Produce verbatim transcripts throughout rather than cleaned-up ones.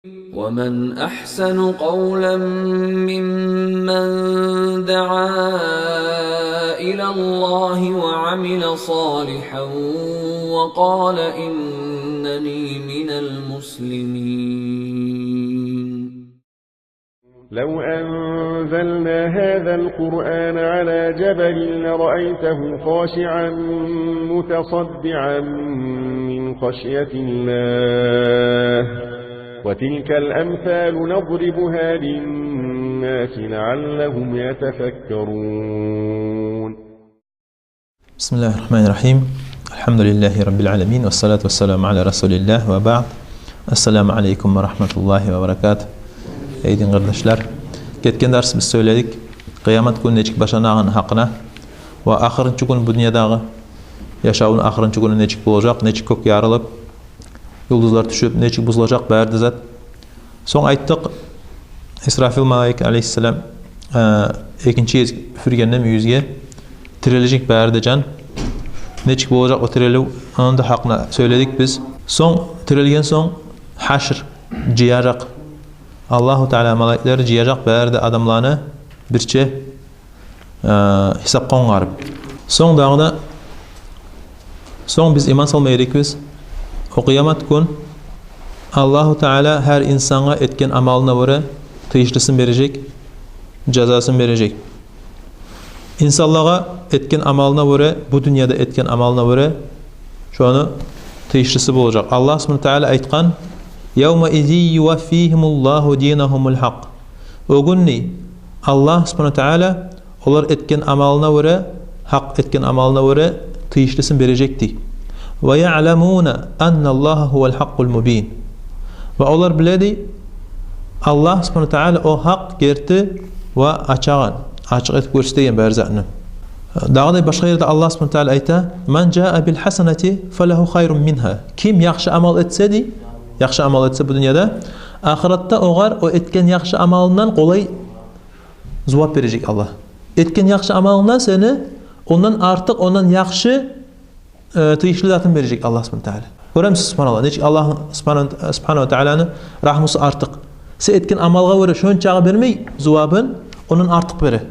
ومن أحسن قولا ممن دعا إلى الله وعمل صالحا وقال إنني من المسلمين. لو أنزلنا هذا القرآن على جبل لرأيته خاشعا متصدعا من خشية الله، وتلك الأمثال نضربها للناس لعلهم يتفكرون. بسم الله الرحمن الرحيم. الحمد لله رب العالمين. والصلاة والسلام على رسول الله وبعد. السلام عليكم ورحمة الله وبركاته. Эй дин къардашлар, гетген дарс биз сёйледик къыямат гюн нечик башланагъаны гьакъына ва ахырынчы гюн, бу дюньядагъы яшавну ахырынчы гюню нечик болажакъ, нечик кёк ярылып, юлдузлар тюшюп, нечик бузулажакъ бары да зат. Сонг айтдыкъ, Исрафил малайик алейгьиссалам, э, экинчи гез уьфюргенде мюйюзге, тирилежек бары да жан. Нечик болажакъ о тирилив, ону да гьакъына сёйледик биз. Сонг, тирилген сонг, гьашр, жыяжакъ. Аллагьу Таала малайиклер жыяжакъ бары да адамланы бирче, э, гьисапгъа онгарып. Сонг дагъы да, сонг биз иман салма герекбиз, о къыямат гюн Аллагьу Таала гьар инсангъа этген амалына гёре тийишлисин бережек, жазасын бережек. Инсанлагъа этген амалына гёре, бу дюньяда этген амалына гёре, шону тийишлиси болажакъ. Аллагь субгьанагьу ва таала айтгъан: «Явмаизин юваффигьимуллагьу динагьумул гьакъ». О гюн, дей, Аллагь субгьанагьу ва таала олар этген амалына гёре, гьакъ этген амалына гёре тийишлисин бережек, дей. «Ва яъламуна анналлагьа гьувал гьакъкъул мубин». Ва олар биле, дей, Аллагь субгьанагьу ва таала о гьакъ, герти ва ачагъан, ачыкъ этип гёрсетеген бар затны. Дагъы да башгъа ерде Аллагь субгьанагьу ва таала айта: «Ман жаа бил гьасанати фалагьу хайрун мингьа». Ким яхшы амал этсе, дей, яхшы амал этсе бу дюньяда, ахыратда огъар о этген яхшы амалындан къолай зувап бережек Аллагь. Этген яхшы амалындан сени ондан артыкъ, ондан яхшы, э, тийишли затын бережек Аллагь субгьанагьу ва таала. Гёремисиз, субгьаналлагь, нечик Аллагь субгьана-, субгьанагьу ва тааланы рагьмусу артыкъ. Сен этген амалгъа гёре шончагъы бермей зувабын, ондан артыкъ бере.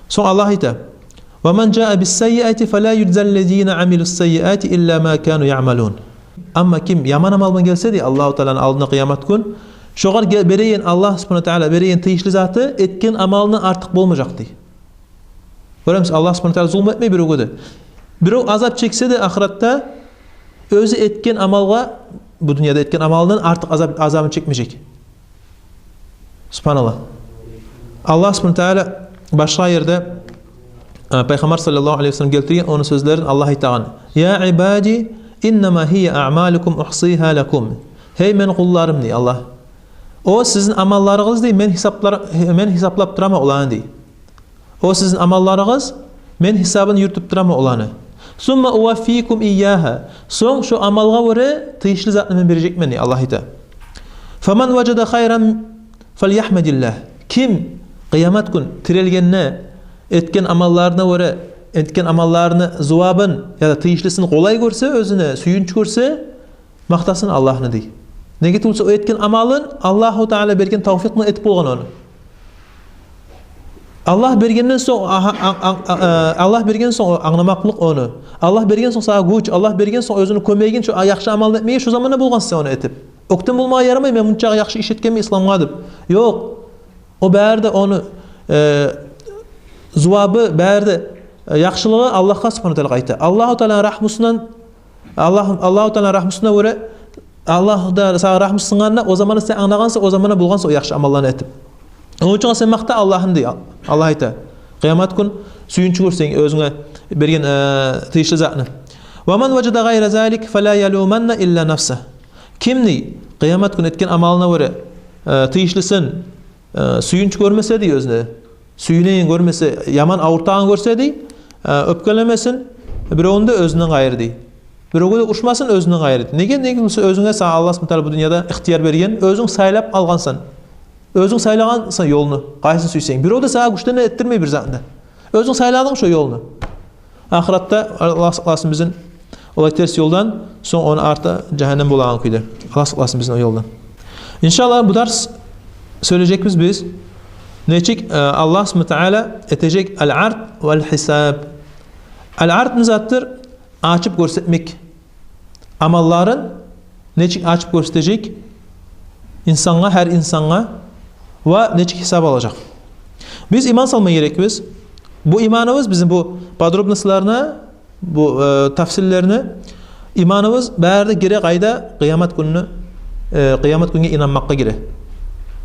Сонг Аллагь айта: «Ва ман жаа бис саййиати фала южзал лазина амилус саййиати илла ма кану яъмалун». Амма ким яман амал булан гелсе, дей, Аллагьу Тааланы алдына къыямат гюн, шогъар ге-, береген, Аллагь субгьанагьу ва таала береген тийишли заты этген амалындан артыкъ болмажакъ, дей. Гёремисиз, Аллагь субгьанагьу ва таала зулму этмей биревге де. Бирев азап чексе де ахыратда, оьзю этген амалгъа, бу дюньяда этген амалындан артыкъ азап, азабын чекмежек. Субгьаналлагь. Аллагь субгьанагьу ва таала башгъа ерде, э, Пайхаммар саллаллагьу алайгьи ва саллам гелтирген ону сёзлерин, Аллагь айтагъан: «Я ибади, иннама гьия аъмалукум ухсигьа лакум». Гьей мени къулларым, дей Аллагь. О сизин амалларыгъыз, дей, мен гьисаплар-, мен гьисаплап тураман оланы, дей. О сизин амалларыгъыз, мен гьисабын юрютюп тураман оланы. «Сумма уваффикум ийягьа». Сонг шо амалгъа гёре тийишли затны мен бережекмен, дей Аллагь айта. «Фаман важада хайран фальяхмадиллагь». Ким къыямат гюн тирилгенде этген амалларына гёре, этген амалларыны зувабын яда тийишлисин къолай гёрсе, оьзюне сююнч гёрсе, макътасын Аллагьны, дей. Неге тюгюл буса, о этген амалын Аллагьу Таала берген тавфикъ булан этип болгъан ону. Аллагь бергенден сонг, а-, а-, а-, а-, Аллагь берген сонг англамакълыкъ ону. Аллагь берген сонг сагъа гюч, Аллагь берген сонг оьзюню кёмегин, шо яхшы амалны этмеге, шо заманда болгъансан сен ону этип. Оьктем болмагъа ярамай, мен мунча яхшы иш этгенмен исламгъа деп. Ёкъ. О бары да ону, э, зувабы, бары да, э, яхшылыгъы Аллагьгъа субгьанагьу ва таала къайта. Аллагьу Тааланы рагьмусундан Аллагь, Аллагьу Тааланы рагьмусуна гёре, Аллагь да сагъа рагьмусун сынгъанда, о заманда сен англагъансан, о заманда болгъансан о яхшы амалланы этип. Ону учун сен макъта Аллагьны, дей, Аллагь айта. Къыямат гюн сююнч гёрсенг оьзюнге берген, э, тийишли затны. «Ва ман важада гъайра залик фала ялуманна илла нафса». Ким, дей, къыямат гюн этген амалына гёре, э, тийишлисин, э, сююнч гёрмесе, дей, оьзюне, сююнеген гёрмесе, яман авуртагъан гёрсе, дей, э, оьпкелемесин биревню де оьзюнден къайры, дей. Биревге де урушмасын оьзюнден къайры, дей. Неге? Неге буса, оьзюнге сагъа Аллагь субгьанагьу ва таала бу дюньяда ихтияр берген, оьзюнг сайлап алгъансан. Оьзюнг сайлагъансан ёлну, къайсын сюйсенг. Бирев де сагъа гючден этдирмей бир затны да. Оьзюнг сайладынг шо ёлну. Ахыратда Аллагь сакъласын бизин олай терс ёлдан, сонг ону арты жагьаннем болагъан кюйде. Аллагь сакъласын бизин о ёлдан. Иншаллагь, бу дарс сёйлежекбиз биз нечик, э, Аллагь субгьанагьу ва таала этежек ал-ард вал-гьисаб. Ал-ард не затдыр? Ачып гёрсетмек. Амалларын нечик ачып гёрсетежек инсангъа, гьар инсангъа, ва нечик гьисап алажакъ. Биз иман салма герекбиз. Бу иманыбыз бизин бу подробностьларына, бу, э, тафсиллерине иманыбыз бары да гире къайда? Къыямат гюнню, э, къыямат гюнге инанмакъгъа гире.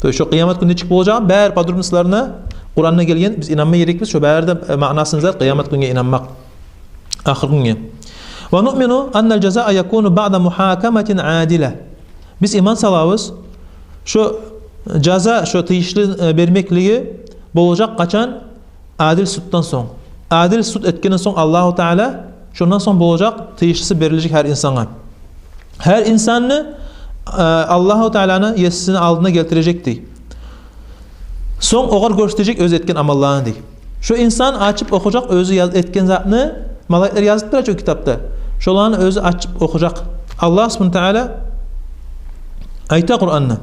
То есть шо къыямат гюн нечик болажагъы бары подробностьларына Къуранда гелген, биз инанма герекбиз. Шо бары да, э, маънасын зат къыямат гюнге инанмакъ, ахыр гюнге. Ва нуъмину аннал жазаа якуну баъда мугьакаматин адила. Биз иман салабыз, шо жаза, шо тийишли, э, бермеклиги болажакъ къачан? Адил суддан сонг. Адил суд этгенден сонг Аллагьу Таала, шондан сонг болажакъ тийишлиси берилежек гьар инсангъа. Гьар инсанны, э, Аллагьу Тааланы, есисини алдына гелтирежек дей. Сонг огъар гёрсетежек оьзю этген амалларын дей. Шо инсан ачып охужакъ оьзю яз-, этген затны, малайиклер язып тура чы о китапда. Шоланы оьзю ачып охужакъ. Аллагь субгьанагьу ва таала айта Къуранда: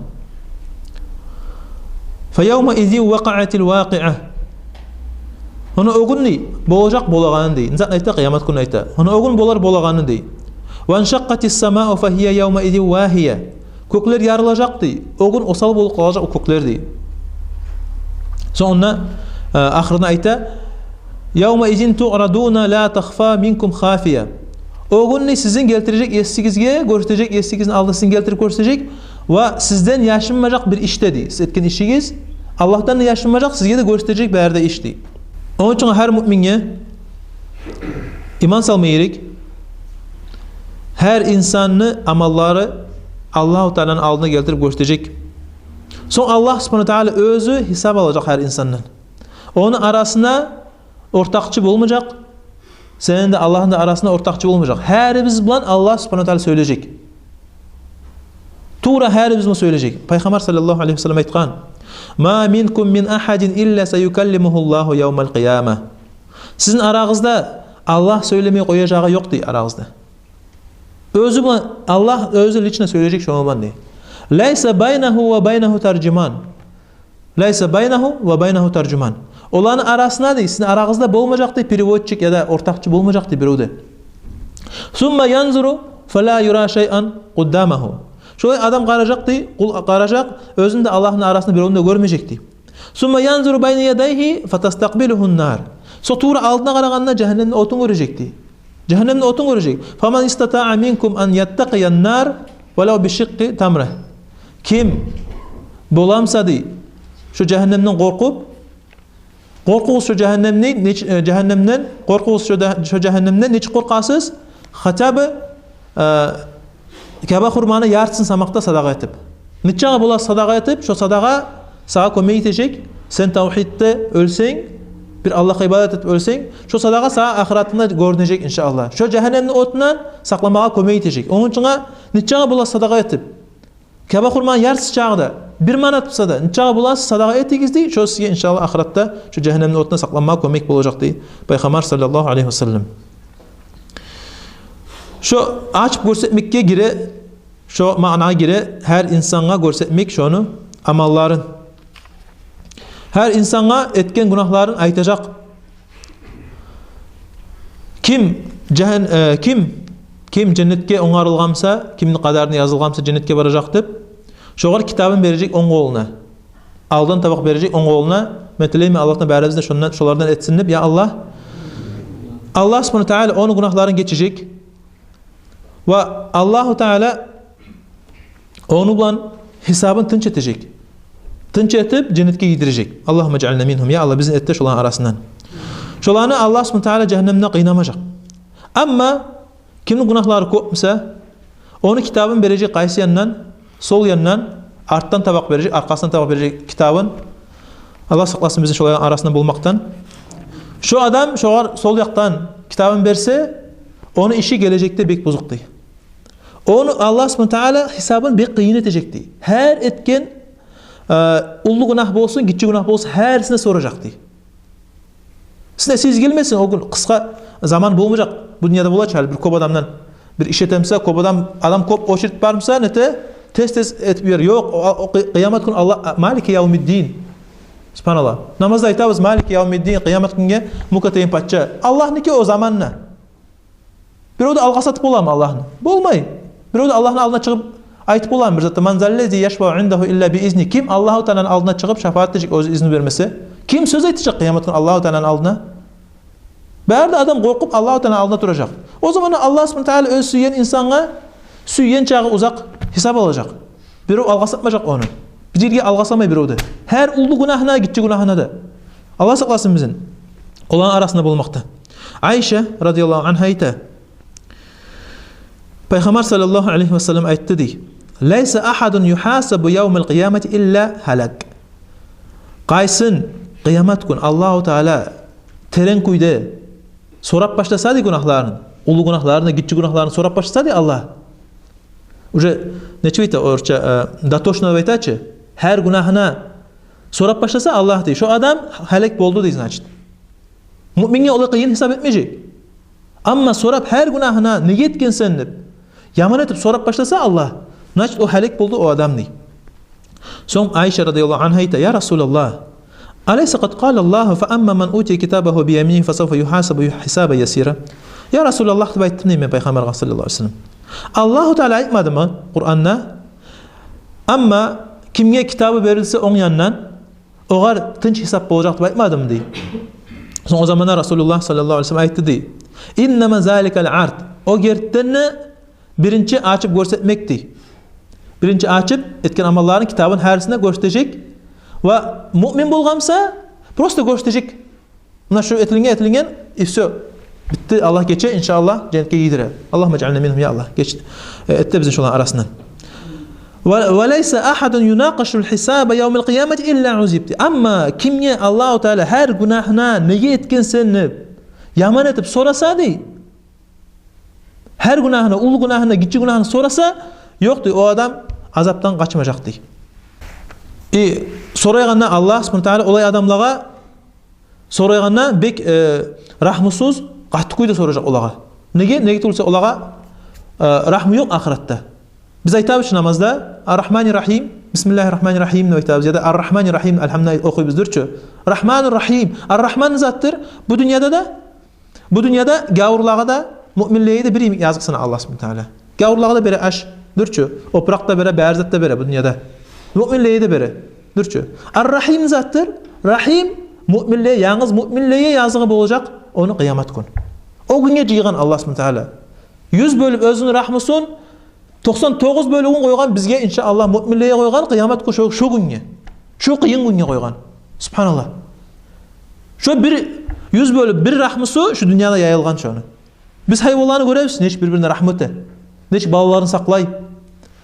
«Фа явма изин вакъаатил вакъиа». Ону о гюн дей, болажакъ болагъаны дей. Не затны айта? Къыямат гюнню айта. Ону о гюн болар болагъаны дей. «Ва иншакъкъатис самау фа гьия явма изин вагьия». Кёклер ярылажакъ дей. О гюн осал болуп къалажакъ о кёклер дей. Сонг онда, э, ахырына айта: «Явма изин туърадуна ла тахфа минкум хафия». О гюн дей сизин гелтирежек есигизге, гёрсетежек, есигизни алдына сизин гелтирип гёрсетежек. Ва сизден яшынмажакъ бир иш де дей. Сиз этген ишигиз Аллагьдан да яшынмажакъ, сизге де гёрсетежек бары да иш дей. Ону учун гьар муъминге иман салма герек. Гьар инсанны амаллары Аллагьу Тааланы алдына гелтирип гёрсетежек. Сонг Аллагь субгьанагьу ва таала оьзю гьисап алажакъ гьар инсандан. Ону арасына ортакъчы болмажакъ. Сени де, Аллагьны да арасына ортакъчы болмажакъ. Гьарибиз булан Аллагь субгьанагьу ва таала сёйлежек. Тувра гьарибиз булан сёйлежек. Пайхаммар саллаллагьу алайгьи ва саллам айтгъан: «Ма минкум мин агьадин илла саюкаллимугьуллагьу явмал къияма». Сизин арагъызда Аллагь сёйлемей къояжагъы ёкъ дей арагъызда. Оьзю булан, Аллагь оьзю лично сёйлежек шону булан дей. «Лайса байнагьу ва байнагьу таржуман». «Лайса байнагьу ва байнагьу таржуман». Оланы арасына дей, сизин арагъызда болмажакъ дей переводчик яда ортакъчы болмажакъ дей бирев де. «Сумма янзуру фала юра шайан къуддамагьу». Шолай адам къаражакъ дей, къул къаражакъ, оьзюн де, Аллагьны арасында биревню де гёрмежек дей. «Сумма янзуру байна ядайгьи фатастакъбилугьун нар». Сонг тувра алдына къарагъанда жагьаннемни отун гёрежек дей. Жагьаннемни отун гёрежек. «Фаман истатаа минкум ан яттакъиян нар валав бишикъкъи тамра». Ким боламса дей шо жагьаннемден къоркъуп, къоркъугъуз шо жагьаннемни, неч-, э, жагьаннемден, къоркъугъуз шо да-, шо жагьаннемден, нечик къоркъасыз? Хотя бы, э, каба хурманы яртысын самакъда садагъа этип. Нечагъы бола садагъа этип, шо садагъа сагъа кёмек этежек. Сен тавгьидде оьлсенг, бир Аллагьгъа ибадат этип оьлсенг, шо садагъа сагъа ахыратында гёрюнежек, иншааллагь. Шо жагьаннемни отундан сакъламагъа кёмек этежек. Ону учун нечагъы бола садагъа этип, каба хурманы яртысы чагъы да, бир манат буса да, нечагъы бола садагъа этигиз дей, шо сизге, иншааллагь, ахыратда шо жагьаннемни отундан сакъланмагъа кёмек болажакъ дей Пайхаммар саллаллагьу алайгьи ва саллам. Шо ачып гёрсетмекге гире, шо маънагъа гире, гьар инсангъа гёрсетмек шону амалларын. Гьар инсангъа этген гюнагьларын айтажакъ. Ким жагьан-, э, ким, ким женнетге онгарылгъан буса, кимни къадарына язылгъан буса женнетге баражакъ деп, шогъар китабын бережек онг къолуна. Алдан табакъ бережек онг къолуна. Мен тилеймен Аллагьдан барыбызны да шондан, шолардан этсин деп, я Аллагь. Аллагь субгьанагьу ва таала ону гюнагьларын гечежек. Ва Аллагьу Таала ону булан гьисабын тынч этежек. Тынч этип, женнетге гийирежек. Аллагьумма жаъална мингьум. Я Аллагь, бизин эт де шоланы арасындан. Шоланы Аллагь субгьанагьу ва таала жагьаннемде къыйнамажакъ. Амма кимни гюнагьлары кёп буса, ону китабын бережек къайсы яндан? Сол яндан, артдан табакъ бережек, аркъасындан табакъ бережек китабын. Аллагь сакъласын бизин шоланы арасында болмакъдан. Шо адам шогъар сол якъдан китабын берсе, ону иши гележекде бек бузукъ дей. Ону Аллагь субгьанагьу ва таала гьисабын бек къыйын этежек дей. Гьар этген, э, уллу гюнагь болсун, гиччи гюнагь болсун, гьарисине соражакъ дей. Сизин эсигизге гелмесин, о гюн къысгъа заман болмажакъ. Бу дюньяда бола чы гьали, бир кёп адамдан бир иш этемсе, кёп адам, адам кёп, очередь бармса, нете, тез-тез этип йибер. Ёкъ, о, о, къы-, къыямат гюн Аллагь, малики явмиддин. Субгьаналлагь. Намазда айтабыз: «Малики явмиддин», къыямат гюнге мука этеген пача. Аллагьныки о заманны. Бирев де алгъасатып боламы Аллагьны? Болмай. Бирев де Аллагьны алдына чыгъып айтып боламы бир затда: «Ман заллази яшфау индагьу илла би изни?» Ким Аллагьу Тааланы алдына чыгъып шапаат этежек оьзю изну бермесе? Ким сёз айтажакъ къыямат гюн Аллагьу Тааланы алдына? Бары да адам къоркъуп Аллагьу Тааланы алдына туражакъ. О заманда Аллагь субгьанагьу ва таала оьзю сюйген инсангъа сюйген чакъы узакъ гьисап алажакъ. Бирев алгъасатмажакъ ону. Бир ерге алгъасамай бирев де. Гьар уллу гюнагьына, гиччи гюнагьына да. Аллагь сакъласын бизин оланы арасында болмакъдан. Айша радияллагьу ангьа айта: Пайхаммар саллаллагьу алайгьи ва саллам айтды дей: «Лайса агьадун югьасабу явмал къиямати илла гьалак». Къайсын къыямат гюн Аллагьу Таала терен кюйде сорап башласа дей гюнагьларын, уллу гюнагьларын, гиччи гюнагьларын сорап башласа дей Аллагь. Уже нечик айта орусча, э, дотошно деп айта чы, гьар гюнагьына сорап башласа Аллагь дей, шо адам гьалек болду дей, значит. Муъминге олай къыйын гьисап этмежек. Амма сорап гьар гюнагьына, неге этгенсен деп, яман этип сорап башласа Аллагь, значит, о гьалек болду, о адам дей. Сонг Айша радияллагьу ангьа айта: «Я Расулаллагь, алайса къад къала Аллагьу: фа амма ман утия китабагьу би яминигьи фа савфа югьасабу хисабан ясира?» «Я Расулаллагь», – деп айтдым дей мен Пайхаммаргъа саллаллагьу алайгьи ва саллам. Аллагьу Таала айтмадымы Къуранда: «Амма кимге китабы берилсе онг яндан, огъар тынч гьисап болажакъ», – деп айтмадымы дей. Сонг о заманда Расулуллагь саллаллагьу алайгьи ва саллам айтды дей: «Иннама заликал ард». О гертиден де биринчи ачып гёрсетмек дей. Биринчи ачып этген амалларын, китабын гьарисине гёрсетежек. Ва муъмин болгъан буса, просто гёрсетежек. Муна шу этилинген, этилинген, и всё. Битди, Аллагь гече, иншааллагь, женнетге гийире. Аллагьумма ижъална мингьум, я Аллагь, геч, э, эт де бизин шоланы арасындан. Ва, ва лайса агьадун юнакъашул хисаба явмал къиямати илла узиб дей. Амма кимге Аллагьу Таала гьар гюнагьына неге этгенсен деп яман этип сораса дей, гьар гюнагьына, уллу гюнагьына, гиччи гюнагьына сораса, ёкъ дей, о адам азапдан къачмажакъ дей. И сорайгъанда Аллагь субгьанагьу ва таала олай адамлагъа сорайгъанда бек, э, рагьмусуз, къатты кюйде соражакъ олагъа. Неге? Неге тюгюл буса олагъа, э, рагьму ёкъ ахыратда. Биз айтабыз чы намазда: «Ар-Рагьманир-Рагьим, бисмиллагьир-рагьманир-рагьим», – деп айтабыз, яда «Ар-Рагьманир-Рагьим», «Альгьамдулиллагь» охуйбуз дюр чю. Рагьманир-Рагьим, Ар-Рагьман затдыр бу дюньяда да, бу дюньяда гавурлагъа да, муъминлеге де бир йимик языкъсына Аллагь субгьанагьу ва таала. Гавурлагъа да бере аш, дюр чю, опуракъ да бере, бары зат да бере бу дюньяда. Муъминлеге де бере, дюр чю. Ар-Рагьим затдыр, Рагьим муъминлеге, янгыз муъминлеге языгъы болажакъ ону къыямат гюн. О гюнге жыйгъан Аллагь субгьанагьу ва таала. Юз бёлюп оьзюню рагьмусун, токъсан тогъуз бёлюгюн къойгъан бизге, иншааллагь, муъминлеге къойгъан къыямат гюн, шо, шо гюнге. Шо къыйын гюнге къойгъан. Субгьаналлагь. Шо бир юз бёлюп бир рагьмусу шу дюньяда яйылгъан шону. Биз гьайванланы гёребиз, нечик бир-бирине рагьму эте, нечик балаларын сакълай.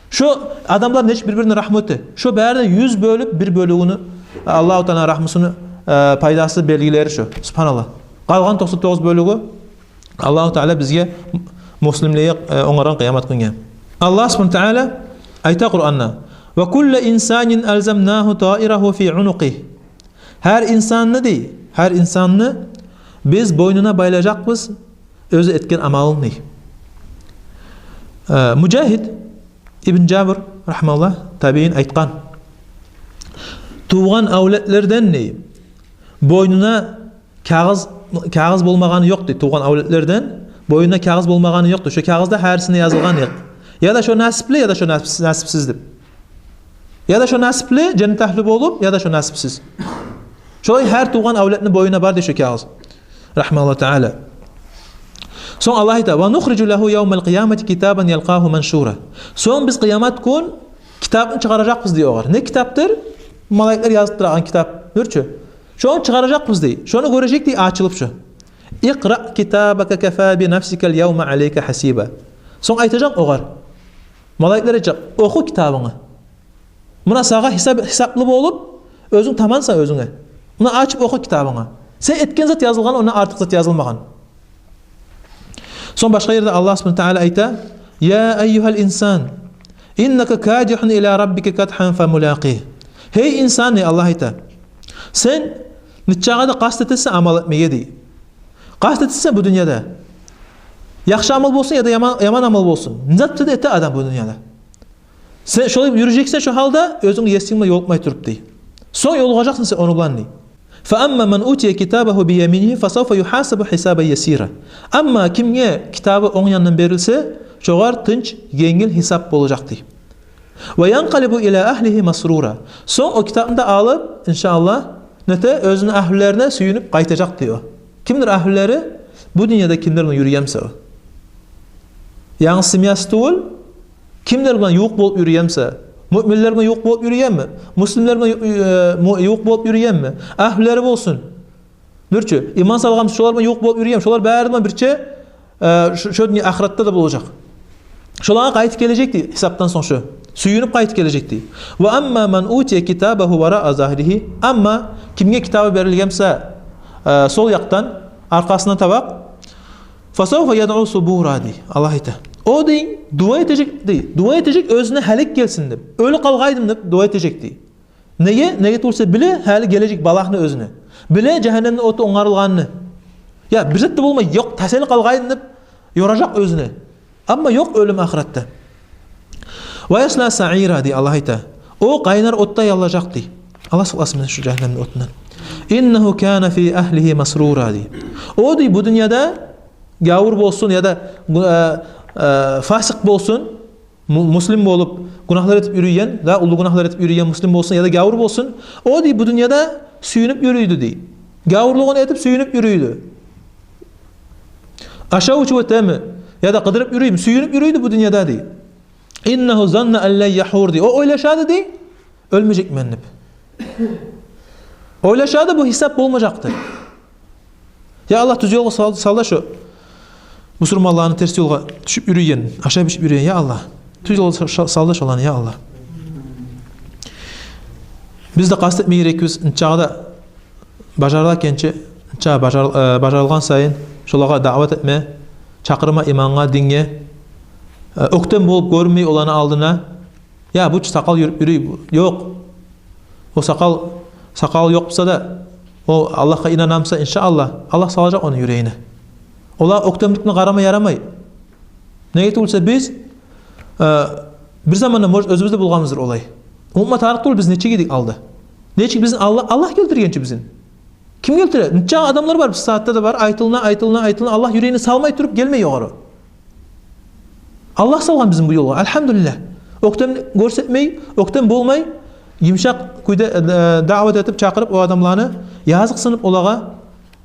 Шо адамлар нечик бир-бирине рагьму эте. Шо бары да юз бёлюп бир бёлюгюню, Аллагьу Тааланы рагьмусуну, э, пайдасы, белгилери шо. Субгьаналлагь. Къалгъан токъсан тогъуз бёлюгю Аллагьу Таала бизге, муслимлеге, э, онгаргъан къыямат гюнге. Аллагь субгьанагьу ва таала айта Къуранда: «Ва кулла инсанин алзамнагьу таирагьу фи унукъигь». Гьар инсанны, дей, гьар инсанны биз бойнуна байлажакъбыз оьзю этген амалын, дей. Э, Мужагьид ибн Жабр, рагьимагьуллагь, табиин, айтгъан: «Тувгъан авлетлерден, дей, бойнуна кагъыз, кагъыз болмагъаны ёкъ, дей, тувгъан авлетлерден бойнуна кагъыз болмагъаны ёкъ, дей. Шо кагъызда гьарисине язылгъан эди. Яда шо насипли, яда шо насипсиз, насипсиз деп. Яда шо насипли, женнет агьлю болуп, яда шо насипсиз». Шолай гьар тувгъан авлетни бойнуна бар, дей, шо кагъыз. Рагьимагьуллагьу таала. Сонг Аллагь айта: «Ва нухрижу лагьу явмал къиямати китабан ялкъагьу маншура». Сонг биз къыямат гюн китапны чыгъаражакъбыз, дей, огъар. Не китапдыр? Малайиклер язып турагъан китап, дюр чю. Шону чыгъаражакъбыз, дей. Шону гёрежек, дей, ачылып шо. «Икъра китабака кафа би нафсикал явма алайка гьасиба». Сонг айтажакъ огъар. Малайиклер айтажакъ: «Оху китабынгны. Муна сагъа гьисап, гьисаплы болуп, оьзюнг тамансан оьзюнге. Муна ачып оху китабынгны. Сен этген зат язылгъан, ондан артыкъ зат язылмагъан». Сонг башгъа ерде Аллагь субгьанагьу ва таала айта: «Я айюгьал инсан, иннака кадигьун ила раббика кадгьан фа мулакъигь». Гьей инсан, дей, Аллагь айта, сен нечакъы да къаст этесен амал этмеге, дей. Къаст этесен бу дюньяда. Яхшы амал болсун яда яман, яман амал болсун. Не зат да эте адам бу дюньяда. Сен шолай юрюжексен шо гьалда, оьзюнгню есинг булан ёлукъмай туруп, дей. Сонг ёлугъажакъсан сен ону булан, дей. Фа амма ман утия китабагьу би яминигьи фасавфа югьасабу гьисабан ясира. Амма кимге китабы онг яндан берилсе, шогъар тынч, енгил гьисап болажакъ, дей. Ва янкъалибу ила агьлигьи масрура. Сонг о китапны да алып, иншааллагь, нете, оьзюню агьлюлерине сююнюп къайтажакъ, дей о. Кимдир агьлюлери? Бу дюньяда кимлер булан юрюйген буса о. Янгыз семьясы тюгюл, кимлер булан ювукъ болуп юрюйген буса. Муъминлер булан ювукъ болуп юрюйгенми? Муслимлер булан ю-, э, му-, ювукъ болуп юрюйгенми? Агьлюлери болсун. Дюрчю, иман салгъан, шолар булан ювукъ болуп юрюйгенми? Шолар бары булан бирче, э, шо, шо дюнья, ахыратда да болажакъ. Шолагъа къайтып гележек, дей, гьисапдан сонг шо. Сююнюп къайтып гележек, дей. Ва амма ман утия китабагьу вараа загьригьи. Амма кимге китабы берилген буса, э, сол якъдан, аркъасына таба, фасавфа ядъу субура, дей, Аллагь айта. О, дей, дуа этежек, дей, дуа этежек оьзюне гьалек гелсин деп. Оьлюп къалгъайдым деп дуа этежек, дей. Неге? Неге тюгюл буса биле гьали гележек балагьны оьзюне. Биле жагьаннемни оту онгарылгъанны. Я, бир зат да болмай, ёкъ, тас этилип къалгъайдым деп ёражакъ оьзюне. Амма ёкъ оьлюм ахыратда. Ва ясла саира, дей, Аллагь айта. О къайнар отда яллажакъ, дей. Аллагь сакъласын бизин шу жагьаннемни отундан. Иннагьу кана фи агьлигьи масрура, дей. О, дей, бу дюньяда гавур болсун яда, э, э, фасикъ болсун, му-, муслим болуп, гюнагьлар этип юрюйген, да, уллу гюнагьлар этип юрюйген муслим болсун яда гавур болсун, о, дей, бу дюньяда сююнюп юрюйдю, дей. Гавурлугъун этип сююнюп юрюйдю. Ашав-ичив этеми, яда къыдырып юрюймю, сююнюп юрюйдю бу дюньяда, дей. Иннагьу занна ан лан ягьур, дей. О ойлашады, дей, оьлмежекмен деп. Ойлашады, бу гьисап болмажакъ деп. Я Аллагь, тюз ёлгъа сал, сал да шо бусурманланы, терс ёлгъа тюшюп юрюйген, ашап-ичип юрюйген, я Аллагь. Тюз ёлгъа са-, сал да шоланы, я Аллагь. Биз де къаст этме герекбиз, нечакъы да бажарыла экенчи, нечакъы бажар-, э, бажарылгъан сайын шолагъа даъват этме, чакъырма имангъа, динге, э, оьктем болуп гёрюнмей оланы алдына. Я, бу чу сакъал юрюп юрюй, бу, ёкъ. О сакъал, сакъалы ёкъ буса да, о Аллагьгъа инана буса, иншааллагь, Аллагь салажакъ ону юрегине. Олагъа оьктемлик булан къарама ярамай. Неге тюгюл буса биз, э, бир заманда, может, оьзюбюз де болгъанбыздыр олай. Унутма тарыкъ тюгюл биз нечик эдик алда. Нечик бизин Аллагь, Аллагь гелтирген чи бизин. Ким гелтире? Нече адамлар бар, бу сагьатда да бар, айтылына, айтылына, айтылына, Аллагь юрегине салмай туруп гелмей ёгъары. Аллагь салгъан бизин бу ёлгъа, альгьамдулиллагь. Оьктем гёрсетмей, оьктем болмай, йымышакъ кюйде, э, даъват этип, чакъырып о адамланы, языкъсынып олагъа,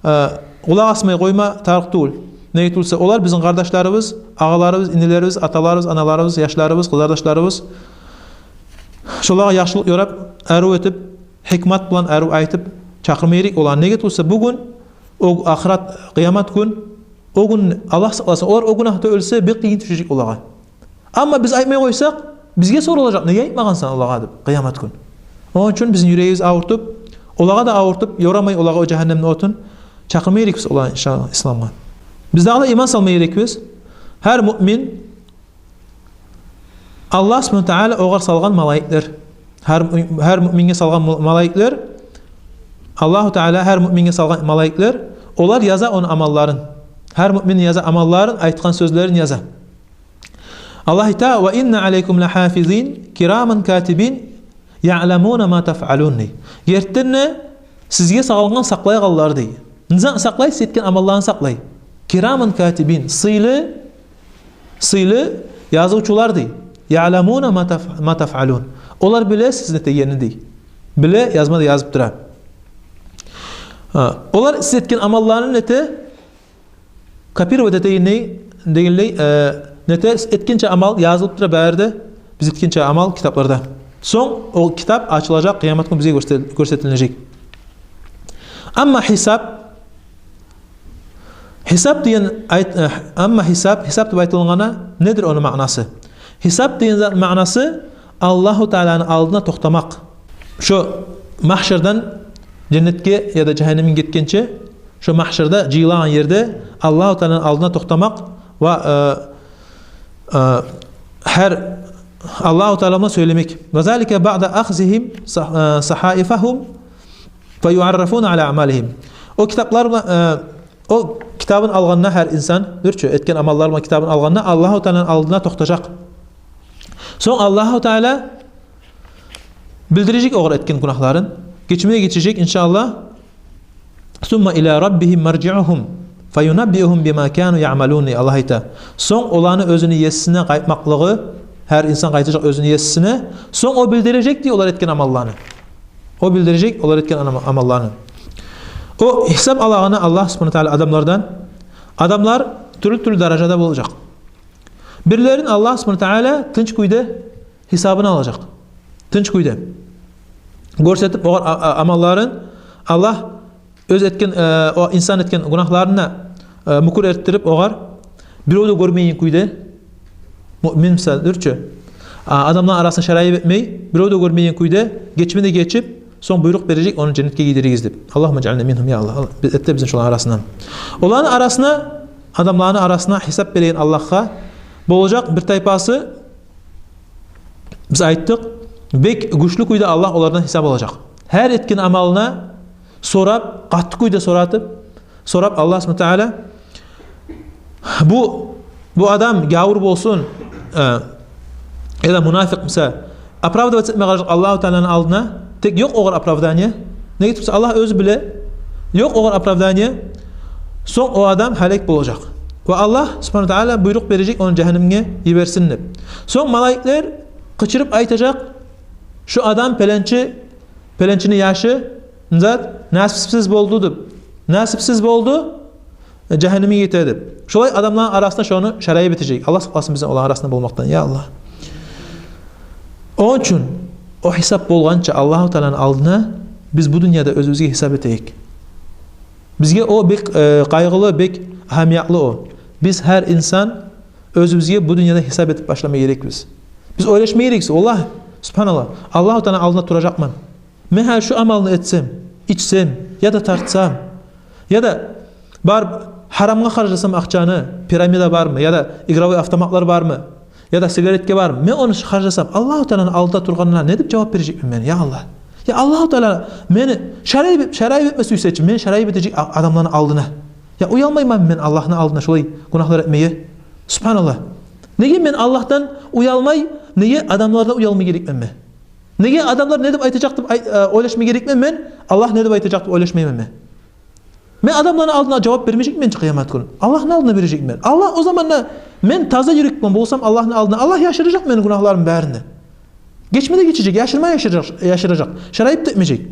э, къулакъ асмай къойма тарыкъ тюгюл. Неге тюгюл буса, олар бизин къардашларыбыз, агъаларыбыз, инилерибиз, аталарыбыз, аналарыбыз, яшларыбыз, къызардашларыбыз. Шолагъа яхшылыкъ ёрап, арив этип, гьикмат булан арив айтып чакъырма герек оланы. Неге тюгюл буса, бугюн, о ахырат, къыямат гюн, о гюн, Аллагь сакъласын, олар о гюнагьда оьлсе, бек къыйын тюшежек олагъа. Амма биз айтмай къойсакъ, бизге соралажакъ, неге айтмагъансан олагъа деп, къыямат гюн. Ону учун бизин юрегибиз авуртуп, олагъа да авуртуп, ёрамай олагъа о жагьаннемни отун, чакъырма герекбиз оланы, иншааллагь, исламгъа. Биз дагъы да иман салма герекбиз. Гьар муъмин Аллагь субгьанагьу ва таала огъар салгъан малайиклер. Гьар, гьар муъминге салгъан ма-, малайиклер. Аллагьу таала гьар муъминге салгъан малайиклер. Олар яза ону амалларын. Гьар муъмин яза амалларын, айтгъан сёзлерин яза. Аллагь айта: «Ва инна алайкум лагьафизин, кираман катибин, яъламуна ма тафъалун», — дей. Гертиден де, сизге салынгъан сакълайгъанлар, дей. Не зат сакълай? Сиз этген амалланы сакълай. Кираман катибин, сыйлы, сыйлы язывчулар, дей. Яъламуна ма таф-, ма тафъалун. Олар биле сиз не этегенни, дей. Биле, язма да язып тура. Гьа, олар сиз этген амалланы не эте? Копировать этегенлей, дегенлей, э, не эте, этгенче амал язылып тура бары да, биз этгенче амал китапларда. Сонг о китап ачылажакъ, къыямат гюн бизге гёрсетил-, гёрсетилинежек. Амма гьисап, гьисап деген айт-, э, амма гьисап, гьисап деп айтылгъаны недир ону маънасы? Гьисап деген зат маънасы Аллагьу тааланы алдына токътамакъ. Шо магьшардан женнетге яда жагьаннемге гетгенче, шо магьшарда жыйылагъан ерде Аллагьу тааланы алдына токътамакъ ва, э, э, гьар Аллагьу таала булан сёйлемек. «Ва залика баъда ахзигьим са-, э, сахаифагьум фа юъаррафуна ала аъмалигьим». О китаплар булан, э, о китабын алгъанда гьар инсан, дюрчю, этген амаллар булан китабын алгъанда, Аллагьу тааланы алдына токътажакъ. Сонг Аллагьу Таала билдирежек огъар этген гюнагьларын, гечме де гечежек, иншааллагь. «Сумма иля раббигьим маржиугьум фаюнаббиугьум бима кану яъмалун», — дей Аллагь айта. Сонг оланы оьзюню есисине къайтмакълыгъы, гьар инсан къайтажакъ оьзюню есисине, сонг о билдирежек дей олар этген амалланы. О билдирежек олар этген ама-, амалланы. О гьисап алагъаны Аллагь субгьанагьу ва таала адамлардан, адамлар тюрлю-тюрлю даражада болажакъ. Бирлерин Аллагь субгьанагьу ва таала тынч кюйде гьисабын алажакъ. Тынч кюйде гёрсетип огъар а-, а-, амалларын, Аллагь оьз этген, э, о инсан этген гюнагьларына, э, мюкюр этдирип огъар, бирев де гёрмейген кюйде, муъмин буса дюр чю, а, адамланы арасына шарайып этмей, бирев де гёрмейген кюйде гечме де гечип, сонг буйрукъ бережек, ону женнетге гийдиригиз деп. Аллагьумма жаъална мингьум, я Аллагь. Аллагь, эт де бизин шоланы арасындан. Оланы арасына, адамланы арасына гьисап береген Аллагьгъа болажакъ бир тайпасы, биз айтдыкъ, бек гючлю кюйде Аллагь олардан гьисап алажакъ. Гьар этген амалына сорап, къатты кюйде соратып, сорап Аллагь субгьанагьу ва таала, бу, бу адам гявур болсун, э, яда мунафикъ буса, оправдываться этме къаражакъ Аллагьу Тааланы алдына. Тек ёкъ огъар оправдание. Неге тюгюл буса, Аллагь оьзю биле. Ёкъ огъар оправдание. Сонг о адам гьалек болажакъ. Ва Аллагь субгьанагьу ва таала буйрукъ бережек ону жагьаннемге йиберсин деп. Сонг малайиклер къычырып айтажакъ: «Шу адам, пеленчи, пеленчини яшы, зат, насипсиз болду», — деп. «Насипсиз болду, жагьаннемге гете», — деп. Шолай адамланы арасына шону шарайып этежек. Аллагь сакъласын бизин оланы арасында болмакъдан, я Аллагь. Ону учун о гьисап болгъанча Аллагьу Тааланы алдына биз бу дюньяда оьзюбюзге гьисап этейик. Бизге о бек, э, къайгъылы, бек агьамиятлы о. Биз гьар инсан оьзюбюзге бу дюньяда гьисап этип башлама герекбиз. Биз ойлашма герекбиз: «Валлагь, субгьаналлагь, Аллагьу Тааланы алдына туражакъман. Мен гьали шу амалны этсем, ичсем, яда тартсам, яда барып гьарамгъа харжласам акъчаны, пирамида бармы, яда игровой автоматлар бармы, яда сигаретге бармы, мен ону харжласам, Аллагьу Тааланы алдында тургъанда не деп жавап бережекмен мен, я Аллагь? Я Аллагьу Таала мени шарайып, шарайып этме сюйсе чи, мен шарайып этежек а-, адамланы алдына. Я уялмайманмы мен Аллагьны алдына шолай гюнагьлар этмеге? Субгьаналлагь. Неге мен Аллагьдан уялмай, неге адамлардан уялма герекмен мен? Неге адамлар не деп айтажакъ деп ай-, э, ойлашма герекмен мен, Аллагь не деп айтажакъ деп ойлашмайман мен? Мен адамланы алдына жавап бермежекмен чи къыямат гюн. Аллагьны алдына бережекмен. Аллагь, о заманда мен таза юрекмен болсам Аллагьны алдына, Аллагь яшыражакъ мени гюнагьларымны барын да. Гечме де гечежек, яшырма яшыражакъ, яшыражакъ. Шарайып да этмежек.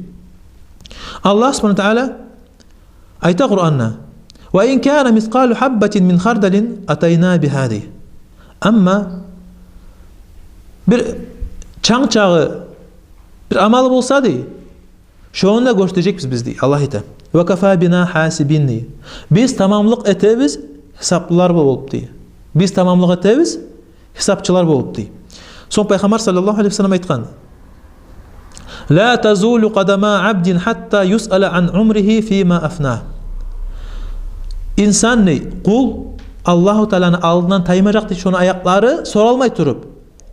Аллагь субгьанагьу ва таала айта Къуранда: «Ва ин кана мискъалу гьаббатин мин хардалин атайна бигьа», — дей. Амма бир чанг чагъы бир амалы болса, дей, шону да гёрсетежекбиз биз, дей, Аллагь айта. «Ва кафа бина гьасибин», — дей. Биз тамамлыкъ этебиз гьисаплылар болуп, дей. Биз тамамлыкъ этебиз гьисапчылар болуп, дей. Сонг Пайхаммар саллаллагьу алайгьи ва саллам айтгъан: «Ла тазулу къадама абдин гьатта юсъала ан умригьи фима афна». Инсан, дей, къул Аллагьу Тааланы алдындан таймажакъ, дей, шону аякълары соралмай туруп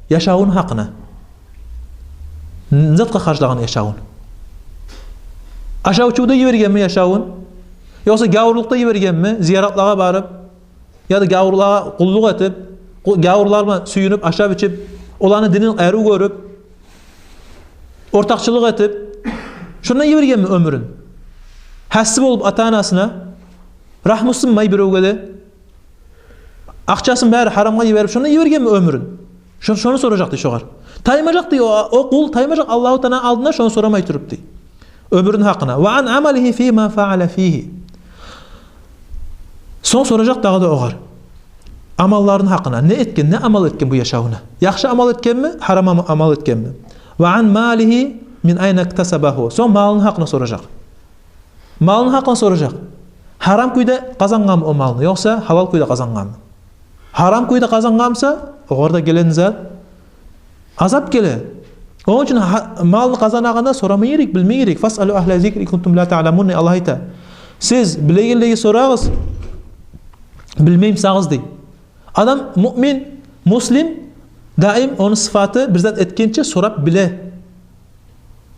яшавуну гьакъына. Не затгъа харжлагъан яшавун? Ашав-ичивде йибергенми яшавун? Ёкъса гявурлукъда йибергенми? Зияратлагъа барып, яда гявурлагъа къуллукъ этип, къу-, гявурлар булан сююнюп, ашап-ичип, оланы динин арив гёрюп, ортакъчылыкъ этип, шонда йибергенми оьмюрюн? Гьасси болуп ата-анасына, рагьмусунмай биревге де, акъчасын бары гьарамгъа йиберип, шонда йибергенми оьмюрюн? Шо-, шону соражакъ, дей, шогъар. Таймажакъ, дей, о, о къул таймажакъ Аллагьу Тааланы алдына шону сорамай туруп, дей, оьмюрюню гьакъына. «Ва ан амалигьи фима фаала фигьи». Сонг соражакъ дагъы да огъар амалларыны гьакъына. Не этген, не амал этген бу яшавунда? Яхшы амал этгенми, гьарам ама-, амал этгенми? «Ва ан малигьи мин айна иктасабагьу». Сонг малыны гьакъына соражакъ. Малыны гьакъын соражакъ. Гьарам кюйде къазангъанмы о малны, ёкъса гьалал кюйде къазангъанмы? Гьарам кюйде къазангъан буса, огъар да гелеген зат азап геле. Ону учун гьа-, малны къазанагъанда сорама герек, билме герек. «Фасъалу агьла зикри ин кунтум ла таъламун», — дей Аллагь айта. Сиз билегенлеге сорагъыз, билмей бусагъыз, дей. Адам, муъмин, муслим, даим ону сыфаты, бир зат этгенче сорап биле.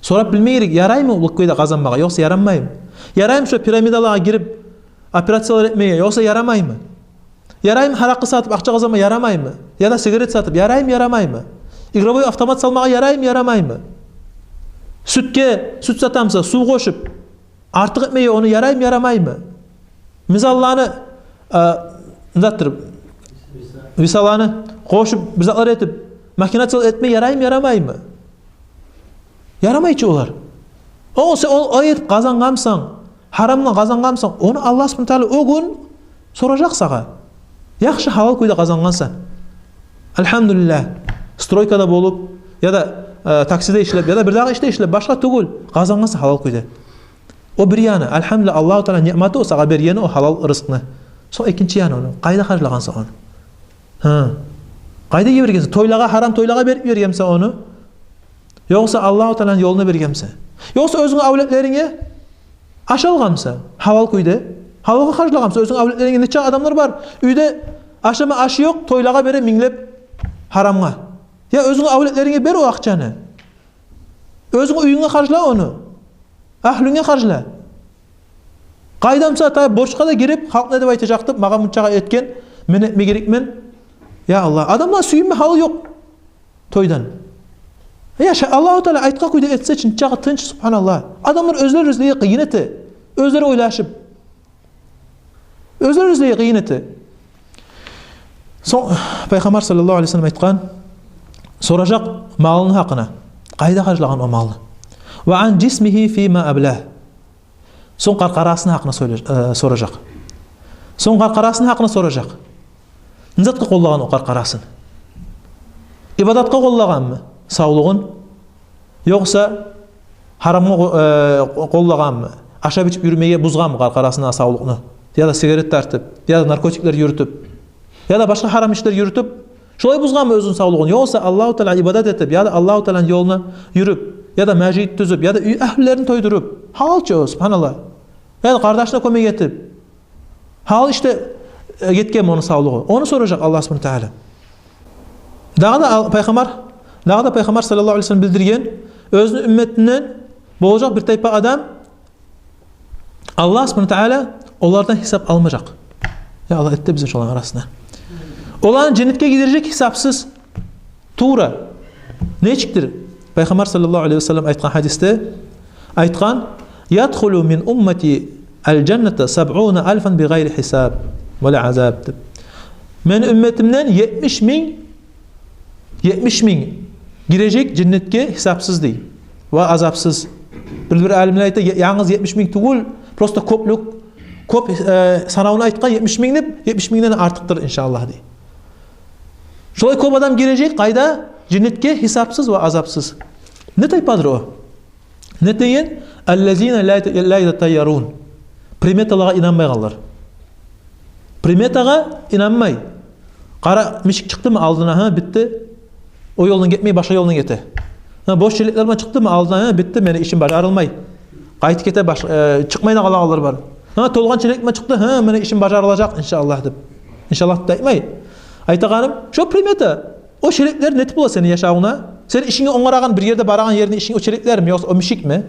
Сорап билме герек, яраймы бу кюйде къазанмагъа, ёкъса ярамаймы? Яраймы шо пирамидалагъа гирип операциялар этмеге, ёкъса ярамаймы? Яраймы гьаракъы сатып акъча къазанма, ярамаймы? Яда сигарет сатып, яраймы, ярамаймы? Игровой автомат салмагъа яраймы, ярамаймы? Сютге, сют сатамса, сув къошуп, артыкъ этмеге ону яраймы, ярамаймы? Мизалланы, а, затдыр, весаланы къошуп, бир затлар этип, махинация этме яраймы, ярамаймы? Ярамай чы олар. О, сен о, о этип къазангъансан, гьарамдан къазангъансан, ону Аллагь субгьанагьу ва тааля о гюн соражакъ сагъа. Яхшы, гьалал кюйде къазангъансан. Альгьамдулиллагь. Стройкада болуп, яда, э, таксиде ишлеп, яда бирдагъы ишде ишлеп, башгъа тюгюл, къазангъансан гьалал кюйде. О бир яны, альгьамдулиллагь, Аллагьу тааля ниъматы о сагъа бергени о гьалал рызкъны. Сонг экинчи яны ону, къайда харжлагъансан ону? Гьа. Къайда йибергенсен? Тойлагъа, гьарам тойлагъа берип йибергенмисен ону? Ёкъса Аллагьу тааляны ёлуна бергенмисен? Ёкъса оьзюнгню авлетлеринге ашалгъанмысан гьалал кюйде? Гьалалгъа харжлагъанмысан? Оьзюнгню авлетлеринге, нече адамлар бар уьйде, ашама ашы ёкъ, тойлагъа бере минглеп гьарамгъа. Я оьзюнгню авлетлеринге бер о акъчаны. Оьзюнгню уьюнге харжла ону. Агьлюнге харжла. Къайдамса, та борчгъа да гирип, халкъ не деп айтажакъ деп, магъа мунчагъа этген, мен этме герекмен. Я Аллагь, адамлар сююнме гьалы ёкъ тойдан. Я ша-, Аллагьу тааля айтгъан кюйде этсе, чынчагъы тынч, субгьаналлагь. Адамлар оьзлер оьзлеге къыйын эте. Оьзлер ойлашып. Оьзлер оьзлеге къыйын эте. Сонг Пайхаммар саллаллагьу алайгьи ва саллам айтгъан, соражакъ малыны гьакъына. Къайда харжлагъан о малны? Ва ан жисмигьи фима аблагь. Сонг къаркъарасыны гьакъына сёйле-, э, соражакъ. Сонг къаркъарасыны гьакъына соражакъ. Не затгъа къоллагъан о къаркъарасын? Ибадатгъа къоллагъанмы савлугъун? Ёкъса гьарамгъа къо-, э, къоллагъанмы? Ашап-ичип юрюмеге бузгъанмы къаркъарасына савлукъну? Яда сигарет тартып, яда наркотиклер юрютюп, яда башгъа гьарам ишлер юрютюп, шолай бузгъанмы оьзюню савлугъун? Ёкъса Аллагьу тааля ибадат этип, яда Аллагьу тааляны ёлуна юрюп, яда межит тюзюп, яда уьй агьлюлерин тойдуруп, гьалал чы о, субгьаналлагь. Яда къардашына кёмек этип, гьалал ишде, э, гетгенми ону савлугъу? Ону соражакъ Аллагь субгьанагьу ва тааля. Дагъы да ал-, Пайхаммар, дагъы да Пайхаммар саллаллагьу алайгьи ва саллам билдирген, оьзюню уьмметинден болажакъ бир тайпа адам, Аллагь субгьанагьу ва тааля олардан гьисап алмажакъ. Я Аллагь, эт де бизин шоланы арасына. Оланы женнетге гийирежек гьисапсыз. Тувра. Нечикдир? Пайхаммар саллаллагьу алайгьи ва саллам айтгъан гьадисде, айтгъан: «Ядхулу мин уммати аль-жанната сабъуна альфан би гъайри гьисаб ва ла азаб», — деп. Мени уьмметимден етмиш минг, етмиш минг гирежек женнетге гьисапсыз, дей, ва азапсыз. Бир-бир алимлер айта, я-, янгыз етмиш минг тюгюл, просто кёплюк, кёп, э, санавун айтгъан етмиш минг деп, етмиш мингден артыкъдыр, иншааллагь, дей. Шолай кёп адам гирежек къайда? Женнетге гьисапсыз ва азапсыз. Не тайпадыр о? Не деген? «Аллазина ла, ла ятатайярун». Приметалагъа инанмайгъанлар. Приметагъа инанмай. Къара мишик чыкъдымы алдына, гьа, битди. О ёлдан гетмей, башгъа ёлдан гете. Гьа, бош челеклер булан чыкъдымы алдына, гьа, битди, мени ишим бажарылмай. Къайтып гете, баш-, э, чыкъмай да къалагъанлар бар. Гьа, толгъан челек булан чыкъды, гьа, мени ишим бажарылажакъ, иншааллагь, деп. Иншааллагь деп айтмай. Айтагъаным, шо примета. О челеклер нетип бола сени яшавунгда? Сени ишинге онгарагъан, бир ерде барагъан еринде ишинг о челеклерми, ёкъса о мишикми?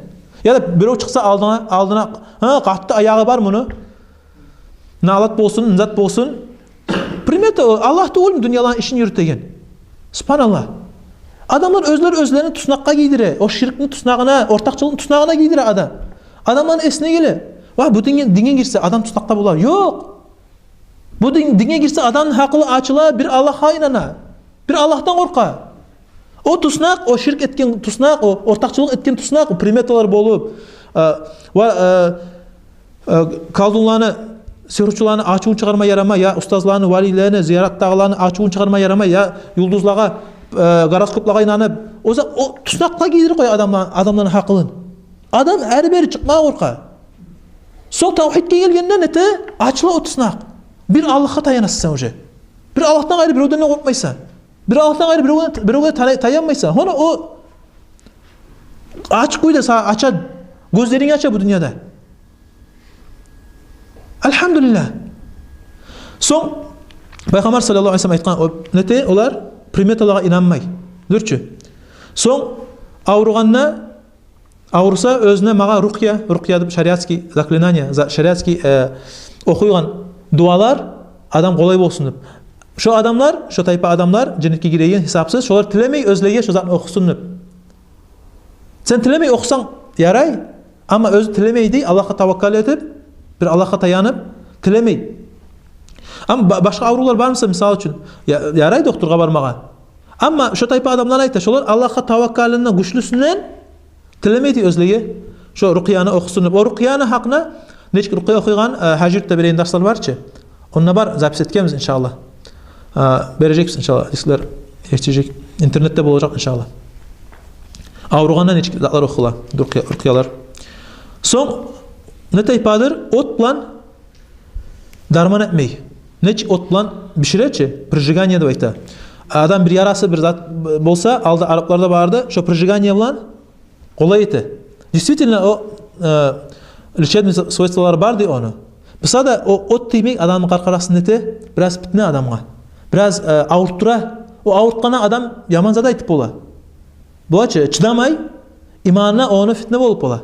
Яда бирев чыкъса алдына, алдына, гьа, къатты аягъы бар муну. Налат болсун, зат болсун. Примета о, Аллагь тюгюлмю дюньяланы ишин юрютеген? Субгьаналлагь. Адамлар оьзлер оьзлерин туснакъгъа гийдире, о ширкни туснагъына, ортакъчылыкъны туснагъына гийдире адам. Адамланы эсине геле: «Ва, бу динге, динге гирсе, адам туснакъда болар». Ёкъ. Бу дин, динге гирсе, адамны гьакъылы ачыла, бир Аллагьгъа инана, бир Аллагьдан къоркъа. О туснакъ, о ширк этген туснакъ, о ортакъчылыкъ этген туснакъ, о приметалар болуп, э, ва, э, э, колдунланы, сигьручуланы ачувун чыгъарма ярамай, я устазланы, валийлени, зияратдагъыланы ачувун чыгъарма ярамай, я юлдузлагъа, э, гороскоплагъа инанып, о за-, о туснакъгъа гийдирип къоя адамланы, адамланы гьакъылын. Адам ари-бери чыкъмагъа къоркъа. Сонг тавгьидге гелгенде нете, ачыла о туснакъ. Бир Аллагьгъа таянасан сен уже. Бир Аллагьдан къайры биревден де къоркъмайсан. Бир Аллагьдан къайры биревге, биревге тая-, таянмайсан. Гьона о ачыкъ кюйде сагъа ача, гёзлеринг ача бу дюньяда. Альгьамдулиллагь. Сонг Пайхаммар саллаллагьу алайгьи ва саллам айтгъан, о, нете, олар приметалагъа инанмай. Дюр чю. Сонг авругъанда, авруса, оьзюне магъа рукъя, рукъя деп шариатский заклинание, за-, шариатский, э, охуйгъан дуалар, адам къолай болсун деп. Шо адамлар, шо тайпа адамлар женнетге гиреген гьисапсыз, шолар тилемей оьзлеге шо затны охусун деп. Сен тилемей охусанг ярай, амма оьзю тилемей дей, Аллагьгъа таваккал этип, бир Аллагьгъа таянып, тилемей. Амма ба-, башгъа аврувлар бар буса, мисал учун, я-, ярай докторгъа бармагъа. Амма шо тайпа адамлар, айта, шолар Аллагьгъа таваккалыны гючлюсюнден тилемей дей оьзлеге шо рукъяны охусун деп. О рукъяны гьакъына, нечик рукъя охуйгъан, э, гьажи юртда береген дарслар бар чы. Онда бар, запись этгенбиз, иншаллагь. Э, бережекбиз, иншаллагь. Гьадислер етишежек. Интернетде болажакъ, иншаллагь. Авругъанда нечик затлар охула, рукъя-, рукъялар. Сонг не тайпадыр от булан дарман этмей. Нечик от булан бишире чи, прижигание деп айта. Адам бир ярасы, бир зат болса, алда арапларда барды, шо прижигание булан къолай эте. Действительно, о, э, лечебный свойстволары бар дей ону. Буса да о от тиймек адамны къаркъарасын эте, бираз питне адамгъа. Бираз, э, авуртдура. О авуртгъанда адам яман зат айтып бола. Бола чы, чыдамай, иманына ону фитне болуп бола.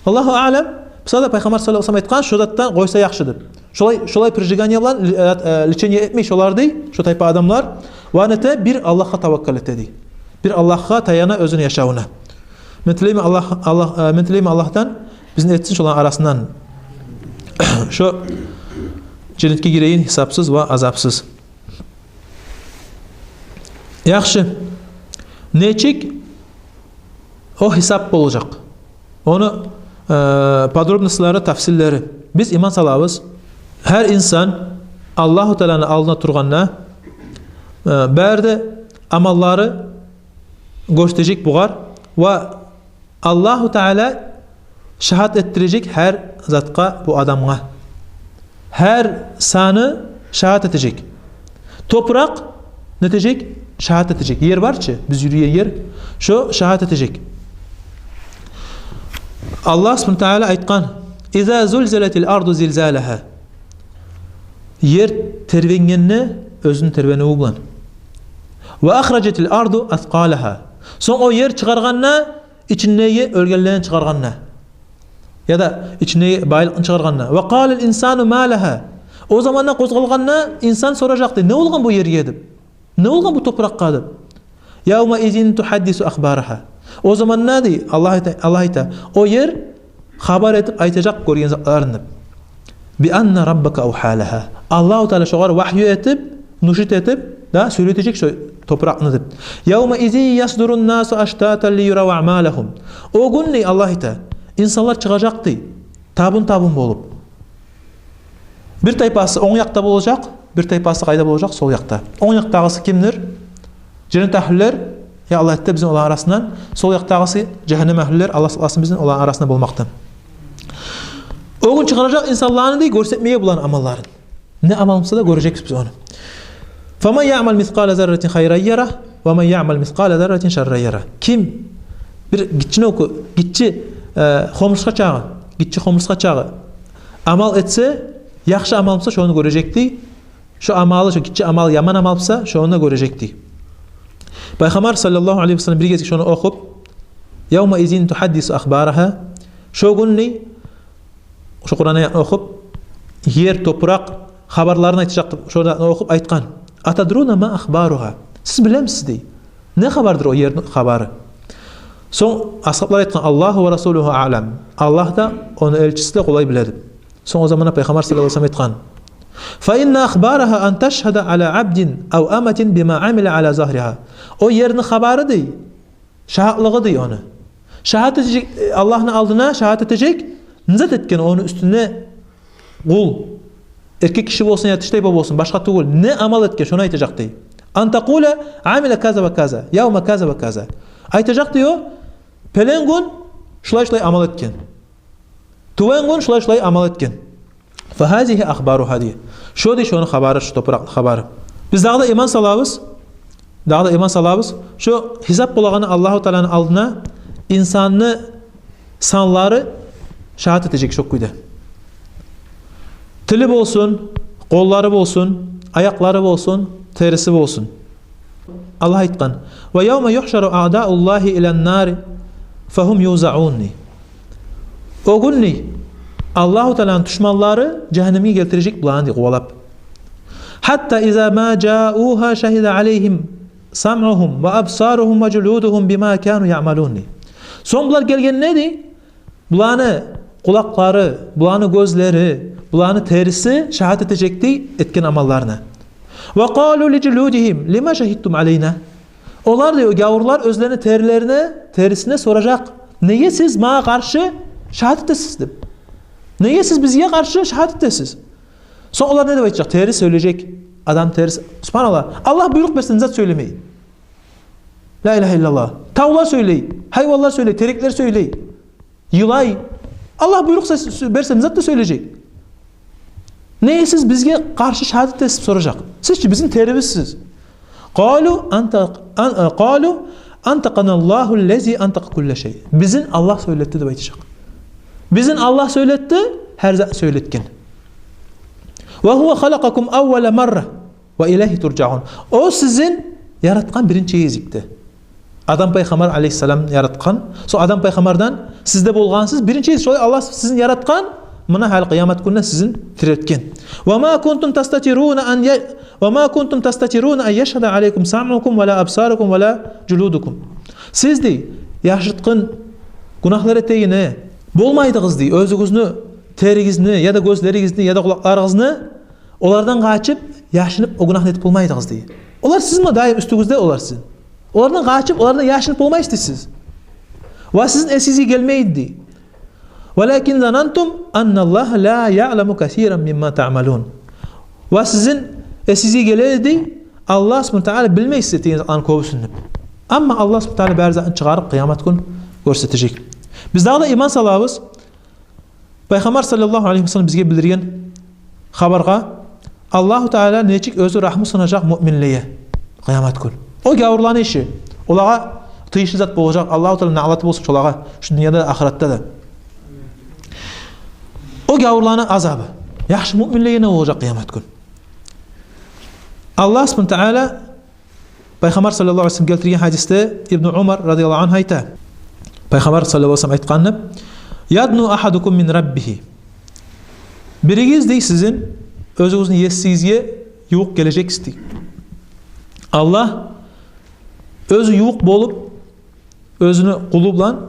Аллагьу аълам, буса да Пайхаммар саллаллагьу алайгьи ва саллам айтгъан, шо затдан къойса яхшы деп. Шолай, шолай прижигание булан, э, э, лечение этмей шолар дей, шо тайпа адамлар. Ва не эте, бир Аллагьгъа таваккал эте дей. Бир Аллагьгъа таяна оьзюню яшавуна. Мен тилеймен Аллагь, Аллагь, э, мен тилеймен Аллагьдан бизин этсин шоланы арасындан. Шо женнетге гирейин гьисапсыз ва азапсыз. Яхшы. Нечик о гьисап болажакъ? Ону, э, подробностлары, тафсиллери. Биз иман салабыз. Гьар инсан Аллагьу Тааланы алдына тургъанда, э, бары да амаллары гёрсетежек бугъар ва Аллагьу Таала шагьат этдирежек гьар затгъа бу адамгъа. Гьар саны шагьат этежек. Топуракъ нетежек? Шагьат этежек. Ер бар чы, биз юрюген ер, шо шагьат этежек. Аллагь субгьанагьу ва таала айтгъан: «Иза зулзилатил арду зилзалагьа». Ер тербенгенде оьзюню тербенивю булан. «Ва ахражатил арду аскъалагьа». Сонг о ер чыгъаргъанда ичиндеги оьлгенлени чыгъаргъанда, яда ичиндеги байлыкъны чыгъаргъанда. «Ва къалал инсану ма лагьа». О заманда къозгъалгъанда инсан соражакъ дей: «Не болгъан бу ерге?» — деп. «Не болгъан бу топуракъгъа?» — деп. «Явма изин тухаддису ахбарагьа». О заманда дей, Аллагь айта, Аллагь айта, о ер хабар этип айтажакъ гёрген затларын деп. «Би анна раббака авгьа лагьа». Аллагьу Таала шогъар вагью этип, нушит этип, да, сёйлетежек шо топуракъны деп. «Явма изин ясдурун насу аштатан лиюрав аъмалагьум». О гюн дей, Аллагь айта, инсанлар чыгъажакъ дей, табун-табун болуп. Бир тайпасы онг якъда болажакъ, бир тайпасы къайда болажакъ? Сол якъда. Онг якъдагъысы кимдир? Женнет агьлюлер, я Аллагь, эт де бизин оланы арасындан. Сол якъдагъысы жагьаннем агьлюлер, Аллагь сакъласын бизин оланы арасында болмакъдан. О гюн чыгъаражакъ инсанланы дей гёрсетмеге буланы амалларын. Не амал буса да гёрежекбиз биз ону. «Фаман яъмал мискъала зарратин хайран ярагь, ва ман яъмал мискъала зарратин шарран ярагь». Ким бир гиччинокъу, гиччи, э, хомурсгъа чакъы, гиччи хомурсгъа чакъы амал этсе, яхшы амал буса, шону гёрежек дей. Шо амалы, шо гиччи амалы яман амал буса, шону да гёрежек дей. Пайхаммар саллаллагьу алайгьи ва саллам бир гезик шону охуп, «Явма изин тухаддису ахбарагьа». Шо гюн дей, шо Къуран аятны охуп, ер, топуракъ хабарларын айтажакъ деп, шону охуп айтгъан: «Атадруна ма ахбаругьа?» Сиз билемисиз дей, не хабардыр о ерни хабары? Сонг асгьаблар айтгъан: «Аллагьу ва расулугьу аълам». Аллагь да, ону элчиси де къолай биле деп. Сонг о заманда Пайхаммар саллаллагьу алайгьи ва саллам айтгъан: «Фа инна ахбарагьа ан ташгьада ала абдин ав аматин бима амила ала загьригьа». О ерни хабары дей, шагьатлыгъы дей ону. Шагьат этежек, э, Аллагьны алдына шагьат этежек, не зат этген ону уьстюнде къул. Эркек гиши болсун, я тиштайпа болсун, башгъа тюгюл, не амал этген, шону айтажакъ дей. «Ан такъула амила каза ва каза, явма каза ва каза». Айтажакъ дей о: «Пелен гюн шулай-шулай амал этген. Тюбен гюн шулай-шулай амал этген». «Фагьазигьи ахбаругьа» дей. Шо дей шону хабары, шо топуракъны хабары. Биз дагъы да иман салабыз, дагъы да иман салабыз, шо гьисап болагъаны Аллагьу Тааланы алдына инсанны санлары шагьат этежек шо кюйде. Тили болсун, къоллары болсун, аякълары болсун, териси болсун. Аллагь айтгъан: «Ва явма юхшару аъдауллагьи илан нари фагьум юзаун» дей. О гюн дей, Аллагьу Тааланы душманлары жагьаннемге гелтирежек буланы дей къувалап. «Хьатта иза ма жаугьа шагьида алайгьим самъугьум ва абсаругьум ва жулудугьум бима кану яъмалун», дей. Сонг булар гелгенде, дей, буланы къулакълары, буланы гёзлери, буланы териси шагьат этежек, дей, этген амалларына. «Ва къалу ли жулудигьим лима шагьидтум алайна». Олар, дей, о гявурлар оьзлени терилерине, терисине соражакъ: «Неге сиз магъа къаршы шагьат этесиз?» – деп. «Неге сиз бизге къаршы шагьат этесиз?» Сонг олар не деп айтажакъ? Тери сёйлежек. Адам териси. Субгьаналлагь. Аллагь буйрукъ берсе, не зат сёйлемей? Ла илагьа иллаллагь. Тавлар сёйлей, гьайванлар сёйлей, тереклер сёйлей, йылай. Аллагь буйрукъ сё-, сё-, берсе, не зат да сёйлежек. «Неге сиз бизге къаршы шагьат этесиз?» – деп соражакъ. «Сиз чи бизин терибизсиз». «Къалу анта-, ан-, э, къалу антакъаналлагьу ллази антакъа кулла шай». «Бизин Аллагь сёйлетди», – деп айтажакъ. «Бизин Аллагь сёйлетди, гьар затны сёйлетген». «Ва гьува халакъакум аввала марра ва илайгьи туржаун». О сизин яратгъан биринчи гезикде. Адам пайхаммар алайгьиссаламны яратгъан. Сонг Адам пайхаммардан сиз де болгъансыз биринчи гезик. Шолай Аллагь сизин яратгъан, муна гьали къыямат гюнде сизин тирилтген. «Ва ма кунтум тастатируна ан я-, ва ма кунтум тастатируна ан яшгьада алайкум самъукум ва ла абсарукум ва ла жулудукум». Сиз, дей, яшыртгъын гюнагьлар этегине болмайдыгъыз, дей, оьзюгюзню теригизни, яда гёзлеригизни, яда къулакъларыгъызны, олардан къачып, яшынып, о гюнагьны этип болмайдыгъыз, дей. Олар сизин даим уьстюгюзде, олар сизин. Олардан къачып, олардан яшынып болмайсыз, дей, сиз. Ва сизин эсигизге гелмейди, дей. «Валакин занантум анналлагьа ла яъламу касиран мимма таъмалун». Ва сизин эсигизге геледи, дей, Аллагь субгьанагьу ва тагьала билмей сиз этеген затланы кёбюсюн деп. Амма Аллагь субгьанагьу ва тагьала бары затны чыгъарып, къыямат гюн гёрсетежек. Биз дагъы да иман салабыз пайхаммар саллаллагьу алайгьи ва саллам бизге билдирген хабаргъа, Аллагьу тагьала нечик оьзю рагьмусун этежек муъминлеге къыямат гюн. О гявурланы иши, олагъа тийишли зат болажакъ, Аллагьу тагьала налаты болсун шолагъа, шу дюньяда да, ахыратда да. О гявурланы азабы. Яхшы муъминлеге не болажакъ къыямат гюн? Аллагь субгьанагьу ва тагьала Пайхаммар саллаллагьу алайгьи ва саллам гелтирген гьадисде Ибну Умар радияллагьу ангьу айта. Пайхаммар саллаллагьу алайгьи ва саллам айтгъаны: «Ядну ахадукум мин раббигьи». Биригиз, дей, сизин оьзюгюзню есигизге ювукъ гележексиз, дей. Аллагь оьзю ювукъ болуп, оьзюню къулу булан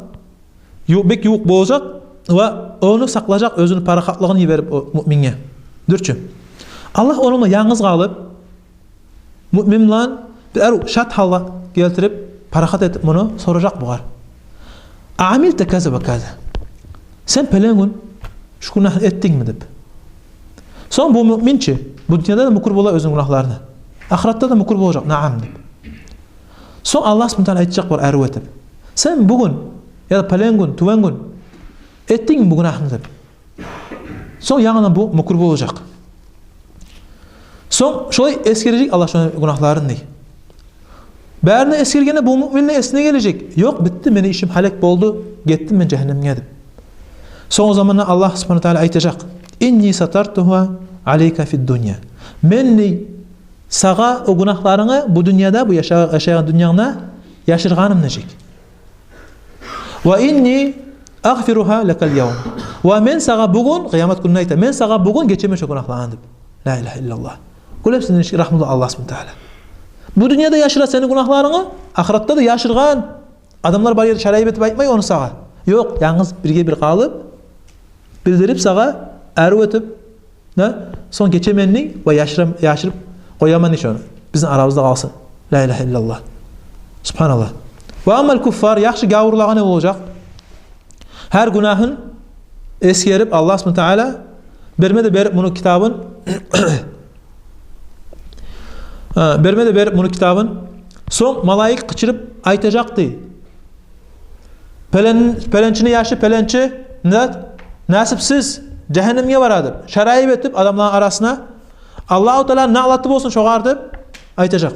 ю-, бек ювукъ болажакъ ва ону сакълажакъ, оьзюню парахатлыгъын йиберип о муъминге. Дюрчю. Аллагь ону булан янгыз къалып, муъмин булан бир арив шат гьалгъа гелтирип, парахат этип муну соражакъ бугъар: «Аъамилта каза ва каза?» Сен пелен гюн шу гюнагьны этдингми деп. Сонг бу муъмин чи, бу дюньяда да мюкюр бола оьзюню гюнагьларына. Ахыратда да мюкюр болажакъ, «Наам» деп. Сонг Аллагь субгьанагьу ва тагьала айтажакъ бугъар арив этип: «Сен бугюн, яда пелен гюн, тюбен гюн этдингми бу гюнагьны?» деп. Сонг янгыдан бу мюкюр болажакъ. Сонг шолай эсгережек Аллагь шону гюнагьларын, дей. Барын да эсгергенде бу муъминни эсине гележек: «Ёкъ, битди, мени ишим гьалек болду, гетдим мен жагьаннемге», – деп. Сонг о заманда Аллагь субгьанагьу ва тагьала айтажакъ: «Инни сатартугьа алайка фид дунья». Мен, дей, сагъа о гюнагьларынгны бу дюньяда, бу яша-, яшайгъан дюньянгда яшыргъаным, дей. «Ва инни агъфиругьа лакал явм». Ва мен сагъа бугюн, къыямат гюнде айта, мен сагъа бугюн гечемен шо гюнагьларынгны деп. Ла илагьа иллаллагь. Гёресен нечик рагьмулу Аллагь субгьанагьу ва тагьала. Бу дюньяда яшыра сени гюнагьларынгны, ахыратда да яшыргъан. Адамлар бар ерде шарайып этип айтмай ону сагъа. Ёкъ, янгыз бирге бир къалып, билдирип сагъа, арив этип, да, сонг гечемен дей ва яшырам-, яшырып къояман дей шону. Бизин арабызда къалсын. Ла илагьа иллаллагь. Субгьаналлагь. Ва аммал куффар, яхшы, гавурлагъа не болажакъ? Гьар гюнагьын эсгерип, Аллагь субгьанагьу ва тагьала берме де берип муну китабын, э, берме де берип муну китабын. Сонг малайик къычырып айтажакъ дей: «Пелен-, пеленчини яшы, пеленчи, не зат, насипсиз, жагьаннемге бара», – деп, шарайып этип адамланы арасына. Аллагьу Тааланы налаты болсун шогъар деп айтажакъ.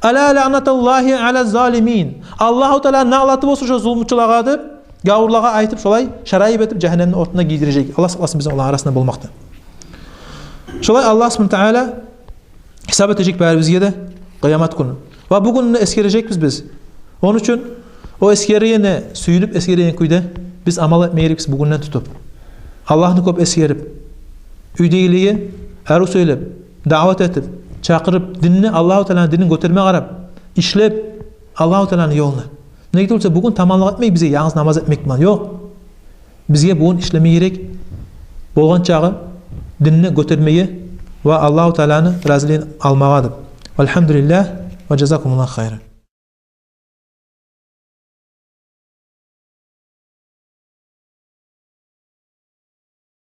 «Ала лаънатуллагьи ала залимин». Аллагьу Тааланы налаты болсун шо зулмучулагъа деп, гавурлагъа айтып, шолай шарайып этип жагьаннемни отуна гийирежек. Аллагь сакъласын бизин оланы арасында болмакъдан. Шолай Аллагь субгьанагьу ва тагьала гьисап этежек барибизге де къыямат гюню. Ва бу гюнню эсгережекбиз биз. Ону учун о эсгергенни сююнюп, эсгерген кюйде биз амал этме герекбиз бу гюнден тутуп. Аллагьны кёп эсгерип, уьйдегилеге арив сёйлеп, даъват этип, чакъырып, динни, Аллагьу Тааланы динин гётерме къарап, ишлеп Аллагьу Тааланы ёлуна. Неге тюгюл буса, бугюн таманлыкъ этмей бизге янгыз намаз этмек булан. Ёкъ. Бизге бугюн ишлеме герек болгъан чагъы динни гётермеге ва Аллагьу Тааланы разилигин алмагъа деп. Валгьамдулиллагь ва жазакумуллагьу хайран.